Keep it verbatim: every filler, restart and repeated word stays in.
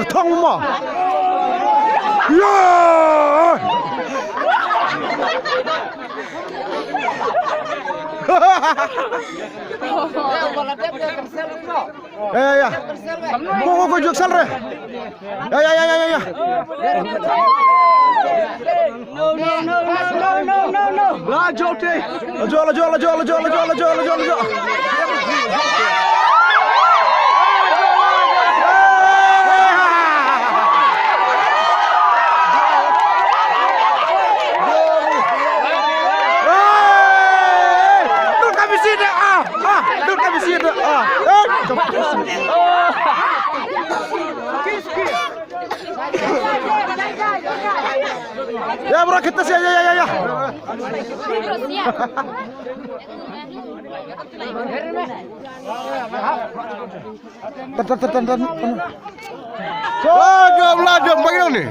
Thong mo. Ya. Ya, ya, ya. Ko, ko, ko, jok sal re. Ya, ya, ya, ya, ya, ya. La jok te. La jok, la jok, la jok. Dur ka bisi de, ah, ah, dur ka bisi de, ah. Eh, ka bisi. Ya, bro, kita sih, ya, ya, ya, ya. Tan, tan, tan, tan, tan. Lajam, lajam, bagi ni.